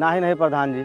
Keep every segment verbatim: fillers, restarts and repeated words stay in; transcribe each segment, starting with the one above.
नहीं, नहीं प्रधान जी,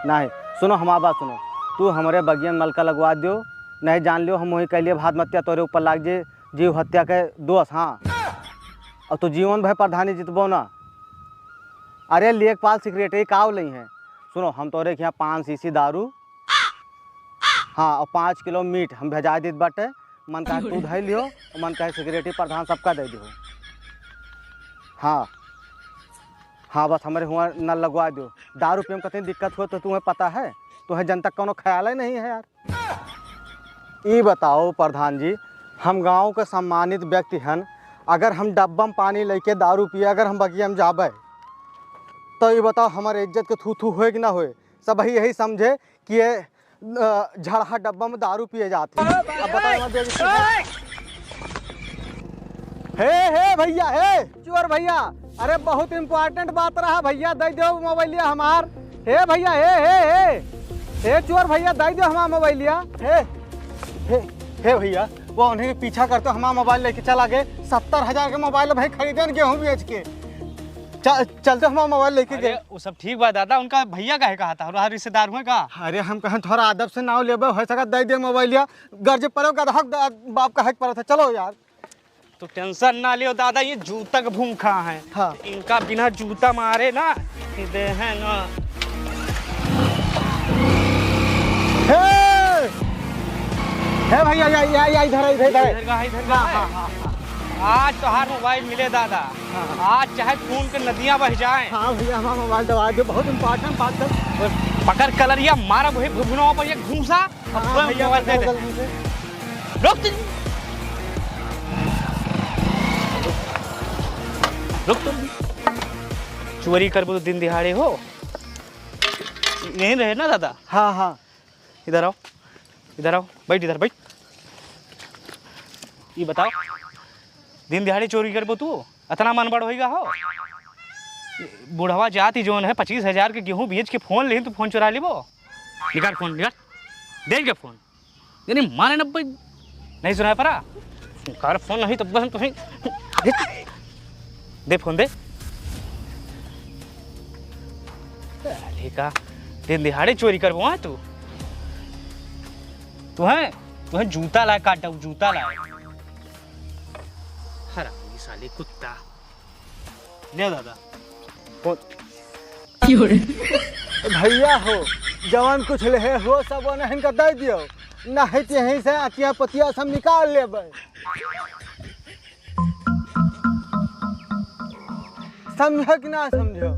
नहीं। सुनो, हमार बात सुनो। तू हमरे बगिया में नलका लगवा दियो, नहीं जान लियो हम वही कह लिए भात मतिया तोरे ऊपर लाग जे, जीव हत्या के दोष। हाँ, अब तू जीवन भर प्रधानी जितबो ना। अरे लेखपाल सेक्रेटरी का लेई है? सुनो, हम तोरे के यहाँ पाँच शीशी दारू, हाँ, और पाँच किलो मीट हम भेजा देत बाटे। मन कहे तू धइ लियो, और मन कहे सेक्रेटरी प्रधान सबका दे दियो। हाँ, हाँ, बस हमरे हुआ नल लगवा दियो। दारू पिए में कतनी दिक्कत हो तो तुम्हें पता है? तुम्हें जनता का कौनो ख्याल ही नहीं है यार। ई बताओ प्रधान जी, हम गाँव के सम्मानित व्यक्ति हन, अगर हम डब्बा में पानी लेके दारू पिए अगर हम बगिया में जाबे, तो ई बताओ हमारे इज्जत के थू थू होए कि ना होए? सब ही यही समझे कि ये, अ, झड़हा डब्बा में दारू पिए जात है। अब बताओ, हमारे देश में हे, हे भैया, हे चोर भैया, अरे बहुत इंपॉर्टेंट बात रहा भैया, दे दो मोबाइलिया हमार। हे भैया, हे, हे, हे, हे चोर भैया, दे दो हमार मोबाइलिया। हे, हे, हे भैया, वो उन्हीं के पीछा करते हमार मोबाइल लेके चला गए। सत्तर हजार के मोबाइल भाई खरीदे न गेहूं बेच के। चल, चलते हमार मोबाइल लेके अरे, गए। वो सब ठीक बा दादा, उनका भैया काहे कहा था? और रिश्तेदार हुए का? अरे हम कहें थोड़ा अदब से नाव लेबे, हो सका दे दे मोबाइलिया। गर्ज पड़ो गधा द-, बाप का हक पड़त है। चलो यार। तो टेंशन ना लियो दादा, ये जूता के भूखा है। हाँ। इनका बिना जूता मारे ना, ये दे है ना। हे! हे भैया, या, या, या, इधर, इधर, इधर। इधर का है, इधर का हाँ, है। हाँ, हाँ, हाँ। आज तोहार मोबाइल मिले दादा। हाँ। आज चाहे खून के नदियाँ बह जाएं। हाँ भैया, हमारा मोबाइल दबा दो, बहुत इंपॉर्टेंट बात है। पकड़ कलरिया, मारा वही भुभुनवा पर ये घूसा। हाँ, अब भैया, मोबाइल दे दे। गलती से। रुक तुम। रुक तुम। चोरी करबो तो दिन दिहाड़े हो। यहीं रहे ना दादा? हाँ, हाँ। इधर आओ, इधर आओ, बैठ इधर, बैठ। ये बताओ, दिन दिहाड़े चोरी करबो तू? अतना मन बड़ होइगा हो? बुढ़वा जाति जौन है, पच्चीस हजार के गेहूं बेच के फोन लेहिन, तू फोन चुरा लेबो? निकाल फोन, निकाल। दे इनके फोन। यानी मारे नब्बे। नहीं सुनाई पड़ा? निकाल फोन, नहीं तो बस तुहीं। दे फोन, दे। साले का दिन दिहाड़े चोरी करबो, हाँ, तू? तू है? तू है जूता लाए, काट डाऊ, जूता लाए। हरामी साले कुत्ता। ले दादा। फोन। भैया हो, जवन कुछ लेहे हो, सब ओनहिन का दे दियो, नहीं तो यहीं से अकिया पतिया सब निकाल लेबे। समझो कि ना समझो?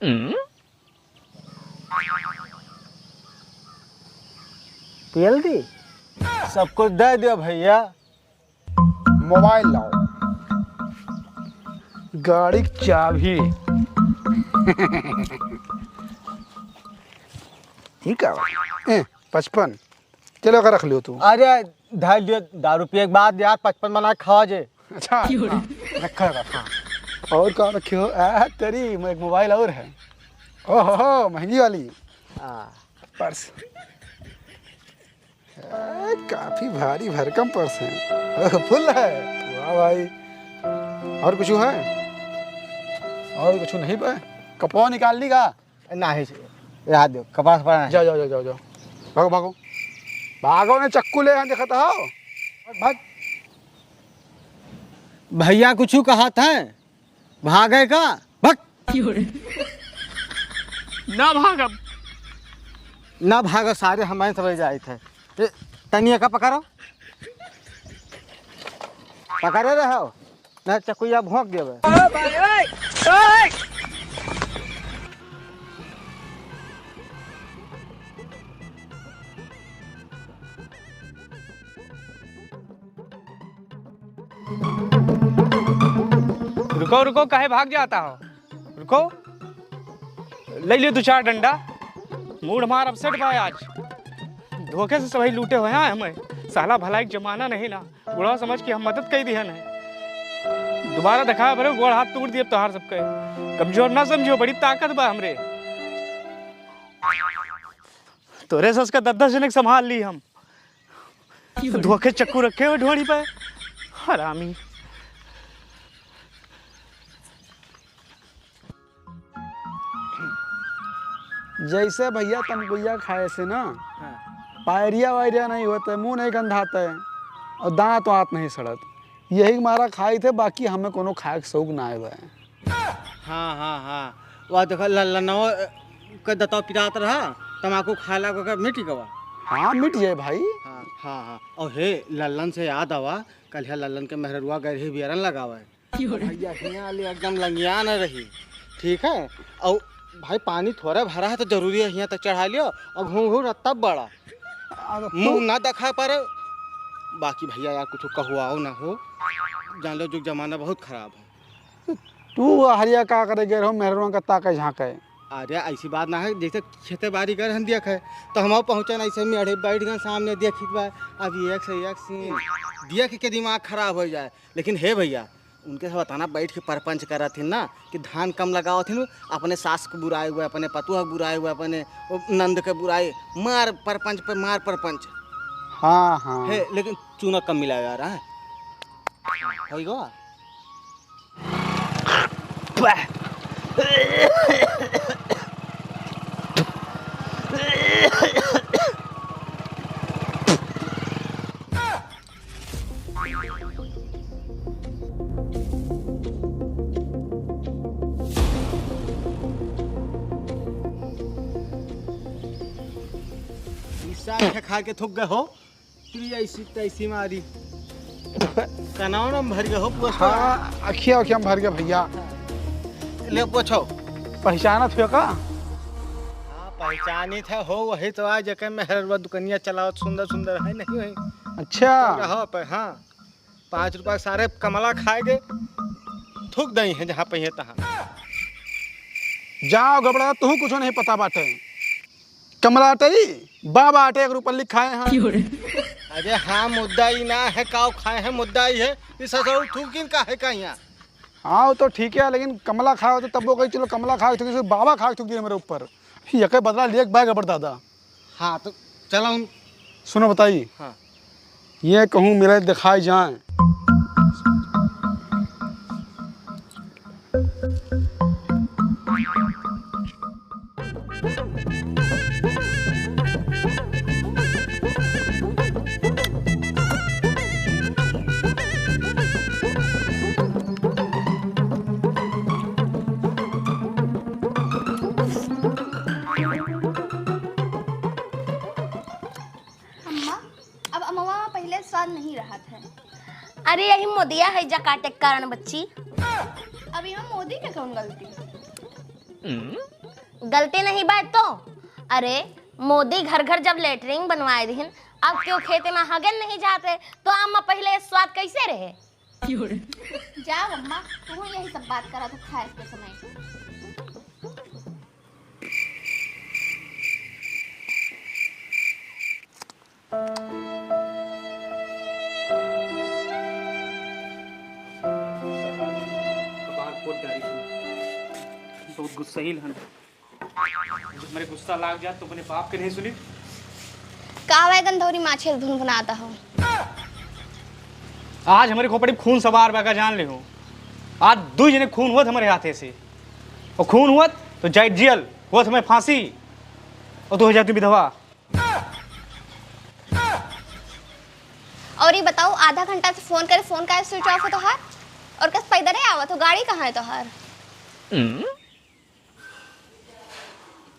हम्म? पेल दी? सब कुछ दे दियो भैया। मोबाइल लाओ। गाड़ी की चाबी। ठीक है भाई। ए, पचपन। चलो, का रख लियो तू? अरे, धर लियो, दारू पिए के बाद यार, पचपन बना के खावा जे। अच्छा, हाँ, रखा है, हाँ। और का रखे हो? आ, तेरी, एक मोबाइल और है। ओहो हो, महंगी वाली। हाँ। पर्स। ए, काफी भारी भरकम पर्स है। ओह, फुल है। वाह भाई। और कुछ है? और कुछ नहीं बा? कपड़ा निकाल ली का? नहीं, रहा दो, कपड़ा सपड़ा नहीं। जाओ, जाओ, जाओ, जाओ, जाओ। भागो, भागो। भागो ने, चक्कू ले यहाँ देखता हो। भाग। भैया कुछ कहा था? भागे का? भाग। ना भागब। ना भागो सारे, हमारे सब जाए थे। ए, तनिया का पकड़ो। पकड़े रहो। ना चकुया भोंक देबे। रुको, रुको, काहे भाग जाता हो? रुको, ले लियो दो चार डंडा। मूड हमार अपसेट बा आज। धोखे से सभी लूटे हुए हैं हमें। साला भलाई के जमाना नहीं ना। बुढ़वा समझ के हम मदद कई दिहन है। दोबारा दिखाए बरे गोड़ हाथ तोड़ दिए तोहार सबके। कमजोर ना समझियो, बड़ी ताकत बा हमरे। तोरे सस का दस दस जने के संभाल ली हम। धोखे चक्कू रखे हो ढोड़ी पे, हरामी। जैसे भैया तमकुइया खाए से ना, हाँ। पायरिया वायरिया नहीं होते, मुंह नहीं गंधाते और दांत वात नहीं सड़त, यही मारा खाई थे, बाकी हमें कोनो खाए के शौक ना आए बा। हाँ, हाँ, हाँ। वह देखो, लल्लनवा, अ, के दतवा पिरात रहा, तमाकू खाला को के मिट गवा। हाँ, मिट जाए भाई। हाँ, हाँ, हाँ। और हे, लल्लन से याद आवा, कल हे लल्लन के मेहररुआ गए रही बियरन लगावे। भैया, हियाँ ले एकदम लंगिया न रही, ठीक है? और भाई, पानी थोड़ा भरा है तो जरूरी है, हियाँ तक चढ़ा लियो और घूम घूम तब बड़ा। अब तू मुंह ना दिखा पारे। बाकी भैया यार, कुछ कहुआओ ना हो, जान लो, जुग जमाना बहुत खराब है। तू हरिया का करे गए रहो, मेहरवा का ताके झांके? अरे, ऐसी बात ना है, जैसे खेते बाड़ी गए हम देखे, तो हम पहुँचे ना, ऐसे मेढ़े बैठ गए सामने, देखित बा, अब एक से एक सीन देख के दिमाग खराब हो जाए। लेकिन हे भैया, उनके सब बताना बैठ के परपंच करत हिन ना कि धान कम लगावत हिन, अपने सास के बुराई हुए, अपने पतोह के बुराई हुए, अपने वो नंद के बुराई, मार परपंच पे मार परपंच। हाँ, हाँ। हे, लेकिन चूना कम मिलाया यार, हाँ? होई गवा? ईसा खा के थूक गए हो। तेरी ऐसी तैसी मारी। कनावड़ा में भर गया हो पोछो। हाँ, अखिया, अखिया में भर गया भैया। ले पोछो। पहचानत हो का? हाँ, पहचानी था हो, वही तो आज एक मेहरवा दुकनिया चलावत सुंदर सुंदर है नहीं है। अच्छा। रहो पे, हाँ। पाँच रुपया सारे कमला खाए के थूक दई है जहाँ पे है तहाँ। जाओ गबड़ा, तू कुछ नहीं पता बाटे। कमला आटे, बाबा आटे एक रुपया लिखाए हैं। अरे हाँ, मुद्दा ई ना है काव खाए हैं, मुद्दा ई है, ई ससुर थूकिन का है का यहाँ? हाँ, वो तो ठीक है, लेकिन कमला खाओ तो तब वो कही, "चलो कमला खाओ, थूकी से बाबा खाओ, थूकी मेरे ऊपर।" ये के बदला लिए एक बैग अबर दादा। हाँ, तो चला उन सुनो, बताई। हाँ। ये कहूँ मिले दिखाई जाए। अम्मा, अब अमवा पहिले स्वाद नहीं रहत है। अरे, यही मोदिया है जा काटे के कारण, बच्ची। अब इमा मोदी के कौन गलती? गलती नहीं बात तो, अरे, मोदी घर घर जब लेटरिन बनवाए दिहिन, अब क्यों खेते में हगन नहीं जाते, तो अम्मा पहिले स्वाद कैसे रहे? जाओ अम्मा, तू यही सब बात करा तो खाए के समय। कपार फोड़ डारी तुम। बहुत गुस्सैल हन। जो हमरे गुस्सा लाग जात तो अपने बाप के नहीं सुनी। का वै गंधौरी माछे भुनभुनाता हो? आज हमरे खोपड़ी खून सवार बा का जान ले हो। आज दू जने खून हुआ हमरे हाथे से। और खून हुआ तो जाए जेल, हुआ हमें फांसी। और तू हो जाती विधवा। और ये बताओ, आधा घंटा से फोन करे, फोन काहे स्विच ऑफ है तोहार? और कस पैदल ही आवत हो, गाड़ी कहाँ है तोहार?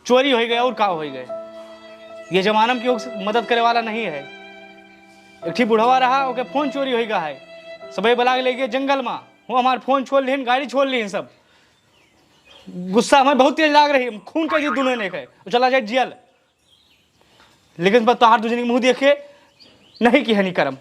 चोरी होइ गए और का होइ गए? ये जमाना में केहू मदद करे वाला नहीं है। एक ठी बुढ़वा रहा, ओके फोन चोरी होइ गया है। सबे बला के ले गए जंगल में। वो हमार फोन छोड़ लिहिन, गाड़ी छोड़ लिहिन सब। गुस्सा हमें बहुत तेज लाग रही, हम खून कर दी दोनों ने कहे, चला जाए जेल। लेकिन बस तोहार दू जने के मुंह देख के नहीं किहनी करम।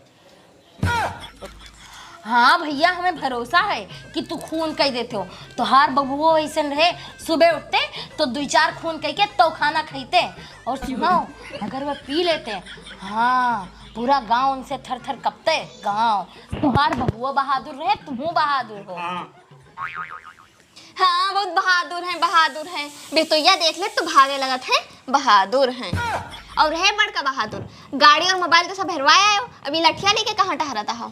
हाँ भैया, हमें भरोसा है कि तू खून कई देते हो। तोहार बबुओ ऐसन रहे, सुबह उठते तो दुई चार खून कई के तो खाना खाइते। और सुनो, अगर वह पी लेते, हाँ, पूरा गांव उनसे थर थर कपते, गांव। तोहार बबुओ बहादुर रहे, तुहू बहादुर हो। हाँ। हाँ, बहुत बहादुर हैं, बहादुर हैं। बेटोइया देख ले तो भागे लगत है, बहादुर हैं। और है बड़का बहादुर, गाड़ी और मोबाइल तो सब हेरवाए आयो, अभी लठिया लेके कहाँ टहरता हो?